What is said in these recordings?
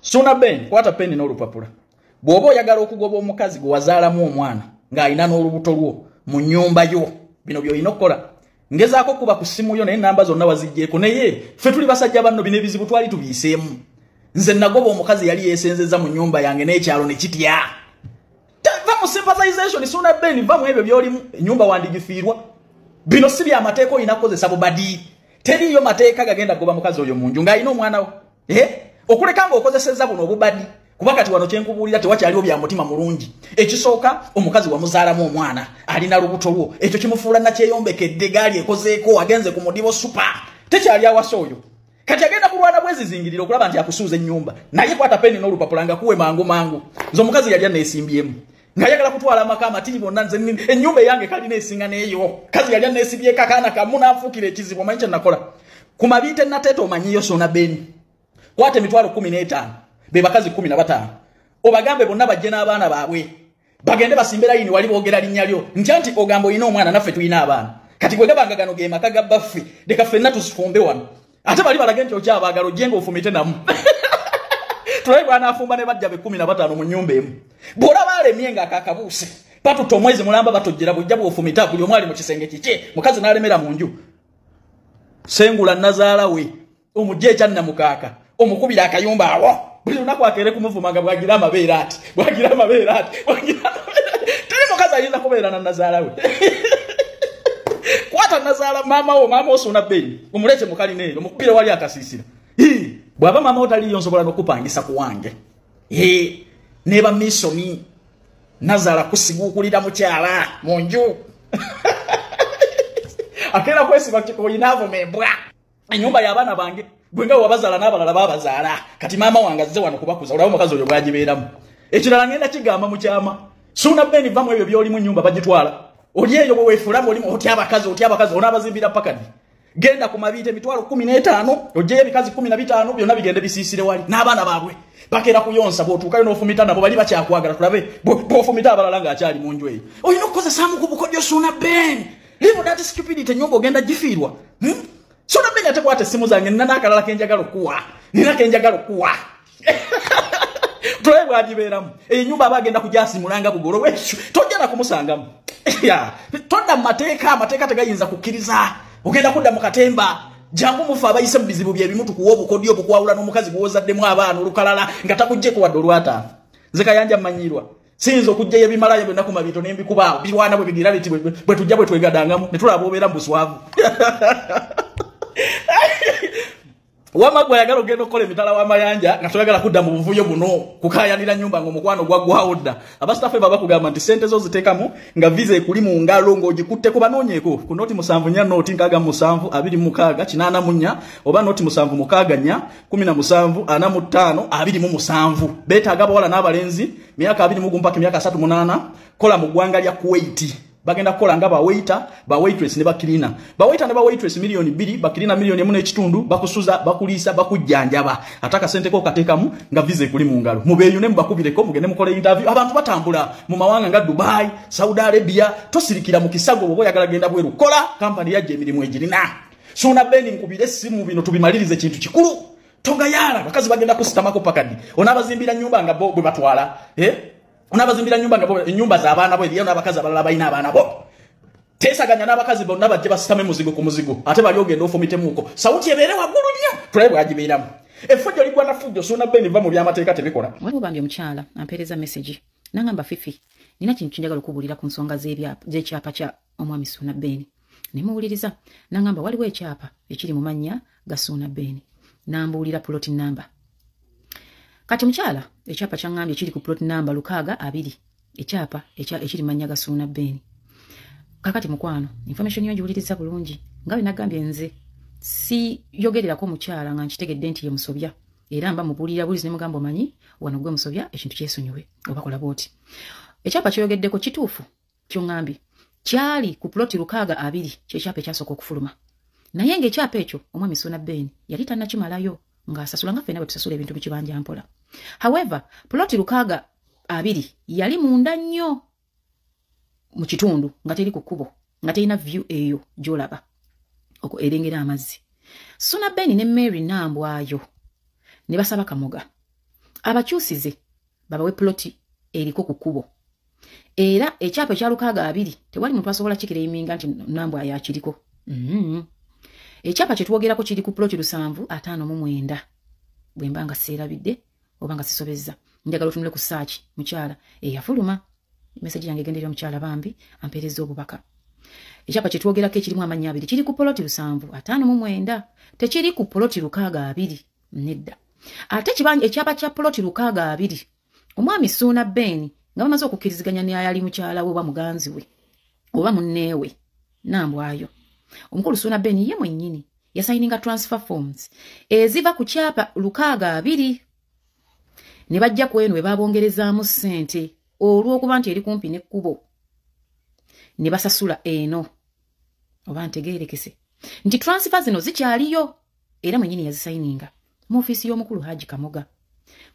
Suna Ben, kwata peni n'olupapula. Bw'oba oyagala okugoba omukazi gwe wazaalamu omwana ng'alina n'olubuto lwo mu nnyumba yo, bino by'olina okukola. Ngezaako kuba ku ssimu yo naye ennamba zonna waziggyeko, naye ffe tuli basajja banno, bino ebizibu twali tubiyiseemu. Nze nagoba omukazi yali yeesenzezza mu nnyumba yange n'ekyalo ne kitya. Va mu sympathization, Suna Ben, va mu ebyo by'olimu, ennyumba wandigifiirwa. Bino si bya mateeka, olina kukozesa bubadi. Teriiyo mateeka gagenda kugoba mukazi oyo mu nju ng'alina omwana we. Okuleka ng'okozesezza buno obubadi. Kuba kati wano kyenkubuulira tewakyaliwo bya mutima mulungi. Ekisooka, omukazi wamuzaalamu omwana alina lubuto lwo, ekyo kimufuula nakyeyombekedde, gaali ekozeeko, agenze ku mudibo super, tekyali awasa oyo. Kati agenda kulwana bwezizingirira okulaba nti akusuuza ennyumba. Naye kwata peni n'olupapula nga kuwe mangu mangu. Nze omukazi yali aneesimbyemu ng'ayagala kutwala amaka amatiri bonna, nze ennyumba eyange kalina esinga n'eyo. Kazi yali aneesibyeko akaana kamu n'anfuukira ekizibu. Omanyi kye nakola? Ku Mabiite Nateete omanyiyo Suna Ben, kwata emitwalo 15, be bakazi 15, obagambe bonna bajje n'abaana baabwe, bagende basimbe layini wali boogera linnya lyo, ntya nti ogamba olina omwana, naffe tulina abaana. Kati gwe gabanga gano ge maka ga bbaffe, leka ffenna tusifumbe wano. Ate bali balage nti okyabaagala, ojje ng'ofumite namu. Tulabe bw'anaafumba ne bajja be 15 mu nnyumba emu. Bw'olaba alemye ng'akakabuuse, batutta omwezi mulamba batojjera bujja bw'ofumita, buli omu ali mu kisenge kikye, mukazi n'alemera mu nju. Sengula nnazaala we, omugye ekyannamukaaka, omukubira akayumba awo. Buli lunaku akeere kumuvuma nga bw'agira amabeere ati, bw'agira amabeere ati, bw'agira amabeere. Teri mukazi ayinza kubeera na nnazaala we. Kwata nnazaala maama wo, maama wo Suna Ben, omuleete mu kalina eyo, omukubire wali akasiisira. Bw'aba maama wo taliiyo nsobola n'okupangisa ku wange. Neba misoni, nazaala kusiguukulira mukyala mu nju. Akeera kwesiba kikooyi n'avuma embwa. Ennyumba y'abaana bange, gwe nga wabazaala n'abalala babazaala. Kati maama wange azze wano kubakuza, olaba omukazi oyo bw'agibeeramu. Ekirala ngenda kigamba mu kyama. Suna Ben, va mu ebyo by'olimu, ennyumba bagitwala. Oli eyo bwe weefuula ng'olimu otya abakazi, otya abakazi, onaabazimbira paka ddi? Genda ku Mabiite emitwalo 15, oggyeyo ebikazi 15, byonna bigende bisiisire wali n'abaana baabwe. Bakeera kuyonsa, bw'otuukayo n'ofumita nabo bali bakyakwagala, tulabe bw'ofumita abalala ng'akyali mu nju eyo. Olina okukozesaamu ku bukodyo Suna Ben. Leave that stupidity, ennyumba ogenda gifiirwa. Suna Ben, ate kwata essimu zange, nina n'akalala ke njagala okuwa. Nina ke njagala okuwa. Tulabe bw'agibeeramu. Eyo ennyumba aba agenda kugyasimula nga bugolo bwekyo. Tojja na kumusangamu. Todda mu mateeka, amateeka tegayinza kukkiriza. Ogenda kudda mu katemba. Jangu mufe abayise mu bizibu bye bimu tukuwa obukodyo obukwawula n'omukazi gw'ozaddemu abaana olukalala nga takuggyeko wadde olwataano. Nze Kayanja mmanyirwa. Siyinza okuggyayo ebimalayo byonna ku Mabiito ne mbikubaawo. Birwana bwe bigira biti bwe tujja bwe twegadangamu ne tulaba obeera mu buswavu. Wamma gwe ayagala ogenda okukola emitala w'amayanja nga toyagala kudda mu buvuyo buno kukaayanira nnyumba ng'omukwano gwaggwawo dda. Abasitaffe baba bakugamba nti ssente zo ziteekamu nga visa ekuli mu ngalo ng'ogikutteko, banoonyeeko ku nooti 74 nooti 67 26 84 oba nooti 764 17 45 27. Beetaaga abawala n'abalenzi myaka 21 mpaka emyaka 38, kola mu ggwanga lya Kuwait. Bagenda kukola nga ba waiter, ba waitress ne ba cleaner. Ba waiter ne ba waitress 2 million, ba cleaner 1.5 million, bakusuza, bakuliisa, bakujjanjaba. Ate akasente ko kateekamu nga visa ekuli mu ngalo. Mubeeyune mubakubireko mugende mukole interview. Abantu batambula mu mawanga nga Dubai, Saudi Arabia, tosirikira mu kisago bw'oba oyagala genda bweru. Kola, kampani yajja emirimu egirina. Suna Ben, nkubire essimu bino tubimalirize, kintu kikulu. Togayaala, bakazi bagenda kusitamako paka ddi? Onaabazimbira nnyumba nga bo bwe batwala. Onaabazimbira nnyumba nga bo ennyumba z'abaana bo, eriyo n'abakazi abalala balina abaana bo. Teesaganya n'abakazi bonna bajje basitame muzigo ku muzigo, ate bali ogenda ofumitemuuko. Sawuti ebeere waggulu nnyo, tulabe bw'agibeeramu. Effujjo ligwa na fujjo, Suna Ben, va mu by'amateeka tebikola. Waliwo bambi omukyala ampeereza message nangamba, "Fifi, nina kintu kinjagala okubuulira ku nsonga z'ekyapa kya omwami Suuna Ben." Ne muwuliriza. Nangamba waliwo ekyapa ekiri mu mannya ga Suuna Ben, nambuulira plot number. Kati mukyala, ekyapa kyaŋŋambye kiri ku plot number 620, ekyapa ekiri mu mannya ga Suuna Ben. Kakati mukwano, information yo ngiwuliriza bulungi. Nga bwe nagambye, nze siyogererako mukyala nga nkitegedde nti ye musobya, era mba mubuulira bulizi ne mugamba, "Omanyi wano gwe musobya, ekintu kyesonyiwe oba kola bwoti." Ekyapa kyoyogeddeko kituufu, kyoŋŋambye kyali ku ploti 620, kyekyapa ekyasooka okufuluma, naye ng'ekyapa ekyo omwami Suuna Ben yali tannakimalayo ng'asasula nga ffenna bwe tusasula ebintu mu kibanja mpola. However, ploti 620 yali munda nnyo mu kitundu, nga teri ku kkubo, nga terina view eyo gy'olaba oko erengera amazzi. Suna Ben ne Mary Nambwayo ne basaba Kamoga. Abakyusize babawe ploti eriko ku kkubo. Era ekyapa ekya 620 tewali muntu asobola kikireiminga nti Nambwayo akiriko. Ekyapa kye twogerako kiri ku ploti 759. Bwe mba nga seerabidde oba nga sisobezza. Njagala otunule ku search mukyala eyafuluma. Message yange egenda eri omukyala bambi ampeereza obubaka. Ekyapa kye twogerako ekirimu amannya abiri kiri ku poloti 759, tekiri ku poloti 620 nedda. Ate ekyapa kya poloti 620 omwami Suuna Ben nga bamaze okukkiriziganya ne ayali mukyala we oba muganzi we oba munneewe Nambwayo. Omukulu Suuna Ben ye mwennyini yasayininga transfer forms eziva ku kyapa 620 ne bajja ku eno we babongerezaamu ssente olw'okuba nti eri kumpi n'ekkubo ne basasula eno. Oba ntegeerekese nti transfer zino zikyaliyo era mwennyini yazisayininga mu ofiisi y'omukulu Haji Kamoga.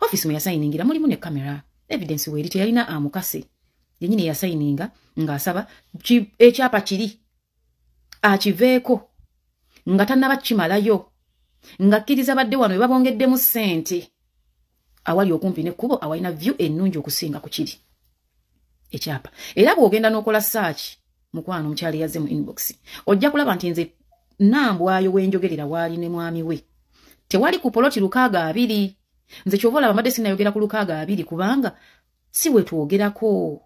Ofiisi mwe yasayiningira mulimu ne kamera, evidence weeri, teyalina amukase. Yennyini yasayininga ng'asaba ekyapa kiri akiveeko nga tannaba kimalayo, ng'akkiriza badde wano we babongeddemu ssente awali okumpi n'ekkubo awalina view ennungi okusinga ku kiri ekyapa. Era bw'ogenda n'okola search mukwano omukyala yazze mu inbox ojja kulaba nti nze Nambwayo wenjogerera waali ne mwami we tewali ku poloti 620. Nze kyova olaba mbadde sinnayogera ku 620 kubanga si we twogerako.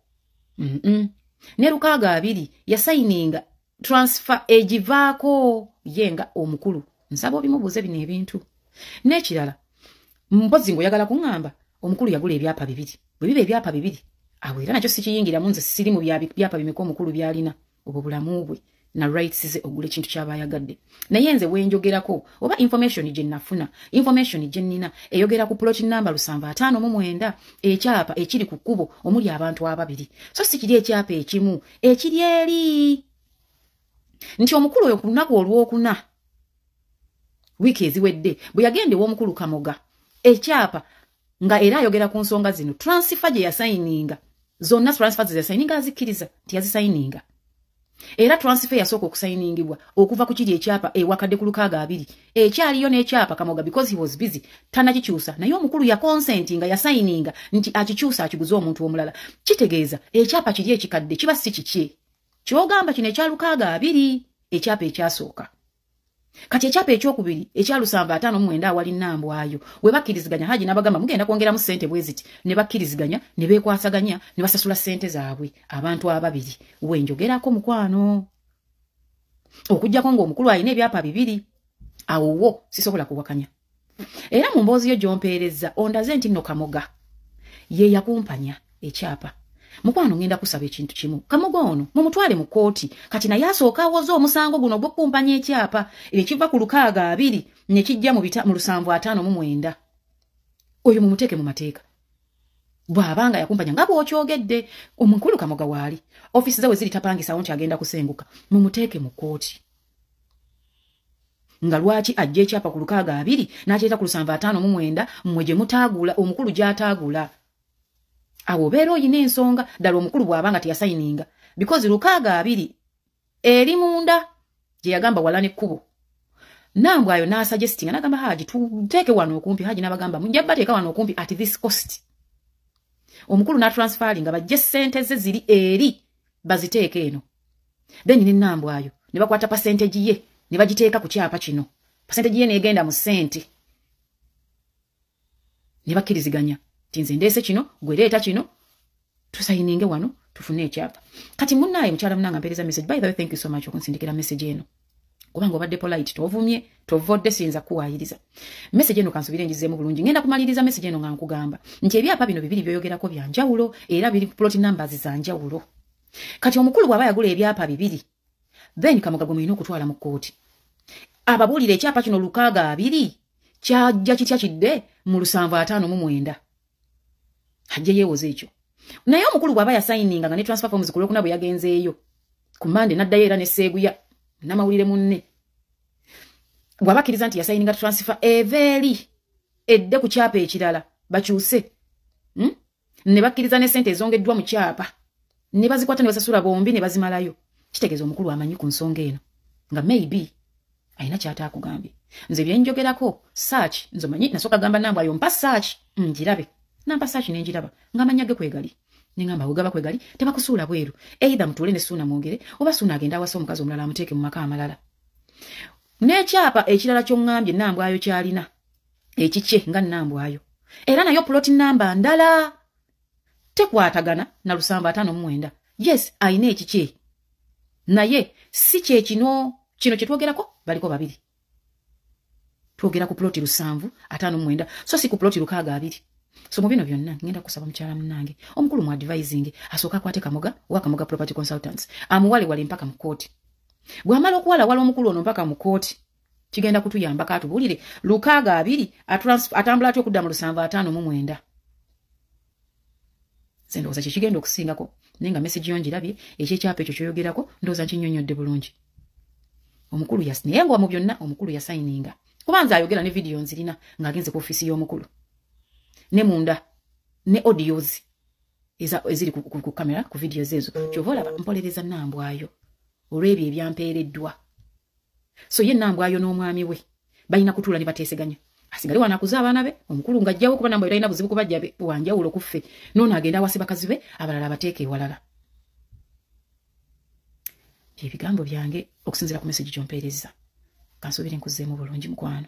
Ne 620 yasayininga transfer egivaako ye nga omukulu. Nsaba obimubuuze bino ebintu. N'ekirala mpozi ng'oyagala kuŋŋamba omukulu yagula ebyapa bibiri. Bwe biba ebyapa bibiri awo era nakyo sikiyingiramu, nze siri mu byapa bimeka omukulu by'alina, obwo bulamu bwe na rights ze ogula ekintu ky'aba ayagadde. Naye nze wenjogerako oba information gye nafuna, information gye nnina eyogera ku plot number 759, ekyapa ekiri ku kkubo omuli abantu ababiri, so si kiri ekyapa ekimu ekiri eri. Nti omukulu oyo ku lunaku olwokuna wiiki eziwedde bwe yagenda ew'omukulu Kamoga ekyapa nga era ayogera ku nsonga zino, transfer gye yasayininga zonna, transfer ze yasayininga azikkiriza nti yazisayininga. Era transfer yasooka okusayiningibwa okuva ku kiri ekyapa ewakadde ku 620 ekyaliyo n'ekyapa Kamoga because he was busy tannakikyusa, naye omukulu yakonsentinga yasayininga nti akikyusa akiguze omuntu omulala. Kitegeeza ekyapa kiri ekikadde kiba si kikye. Ky'ogamba kino ekya 620 ekyapa ekyasooka. Kati ekyapa ekyokubiri ekya 759 awali Nambwayo we bakkiriziganya Haji n'abagamba mugenda kwongeramu ssente bwe ziti, ne bakkiriziganya ne beekwasaganya ne basasula ssente zaabwe abantu ababiri. Wenjogerako mukwano okuggyako ng'omukulu alina ebyapa bibiri, awo wo sisobola kuwakanya. Era mu mboozi yo gy'ompeereza ondaze nti nno Kamoga ye yakumpanya ekyapa. Mukwano ngenda kusaba ekintu kimu, Kamoga ono mumutwale mu kkooti kati naye asooka awoze omusango guno ogw'okumpanya ekyapa ekiva ku 620 ne kijja mu 759. Oyo mumuteeke mu mateeka bw'abanga yakumpanya nga bw'okyogedde. Omukulu Kamoga waali ofiisi zawe ziri tapangisawo nti agenda kusenguka, mumuteeke mu kkooti nga lwaki ajja ekyapa ku 620 n'akireeta ku 759 mmwe gye mutaagula omukulu gy'ataagula. Awo obeera oyina ensonga ddala omukulu bw'abanga teyasayininga because 620 eri munda gye yagamba wala n'ekkubo. Nambwayo n'asuggestinga n'agamba Haji tuteeke wano okumpi. Haji n'abagamba mujja bateeka wano okumpi at this cost. Omukulu n'atransferinga bajje ssente ze ziri eri baziteeke eno. Then ne Nambwayo ne bakwata percentage ye ne bagiteeka ku kyapa kino. Percentage ye n'egenda mu ssente ne bakkiriziganya nti nze ndeese kino gwe leeta kino tusayininge wano tufune ekyapa. Kati munnaye mukyala munange ampeereza message. By the way, thank you so much okunsindikira message eno kubanga obadde polite, tovumye tovodde, siyinza kuwaayiriza. Message eno kansubire ngizeemu bulungi. Ngenda kumaliriza message eno nga nkugamba nti ebyapa bino bibiri by'oyogerako bya njawulo era biri ku plot numbers za njawulo. Kati omukulu bw'aba yagula ebyapa bibiri, then Kamoga gwe mulina okutwala mu kkooti ababuulire ekyapa kino 620 kyajja kitya kidde mu 759. Ajje yeewoze ekyo. Naye omukulu bw'aba yasayininga nga ne transfer forms ku lwokuna bwe yagenzeeyo ku Mande n'addayo era ne Seeguya n'amawulire munne, bw'aba akkiriza nti yasayininga transfer eva eri edde ku kyapa ekirala bakyuse, ne bakkiriza ne ssente ezongeddwa mu kyapa ne bazikwata ne basasula bombi ne bazimalayo, kitegeeza omukulu amanyi ku nsonga eno nga maybe Alina kyataakugambye. Nze byenjogerako search, nze manyi nasooka gamba Nambwayo mpa search ngirabe, nampa search nenjiraba ng'amannya ge kwegali. Nengamba wegaba kwegali tebakusuula bweru, either mutuule ne Suuna mwogere oba Suuna agenda awasa omukazi omulala amuteeke mu maka amalala. N'ekyapa ekirala ky'oŋŋambye Nambwayo kyalina ekikye nga Nambwayo, era nayo plot namba ndala tekwatagana na 759. Yes, ayina ekikye naye si kye kino kino kye twogerako, baliko babiri. Twogera ku ploti 759 so si ku ploti 62. So mu bino byonna ngenda kusaba mukyala munnange omukulu mu advising asooka akwate Kamoga owa Kamoga Property Consultants amuwale wale mpaka mu kooti. Bw'amala okuwalawala omukulu ono mpaka mu kooti kigenda kutuyambako atubuulire 62 atambula atya okudda mu 759. Nze ndowooza kye kigenda okusingako, naye nga message yo ngirabye, ekyekyapa ekyo kyoyogerako ndowooza nkinnyonnyodde bulungi. Omukulu naye nga mu byonna omukulu yasayininga, kuba nze ayogera ne vidiyo nzirina ng'agenze ku ofiisi y'omukulu ne munda ne audios eziri ku kamera ku videos ezo. Kyova olaba mpolereza Nambwayo olw'ebyo ebyampeereddwa. So ye Nambwayo n'omwami we balina kutuula ne bateeseganya, asigale wano akuze abaana be, omukulu ng'ajjawo kuba Nambwayo talina buzibu kubajja be wanjawulo ku ffe, n'ono agenda awase bakazi be abalala abateeka ewalala. Bye bigambo byange okusinziira ku message gy'ompeerezza. Kansuubire nkuzzeemu bulungi mukwano.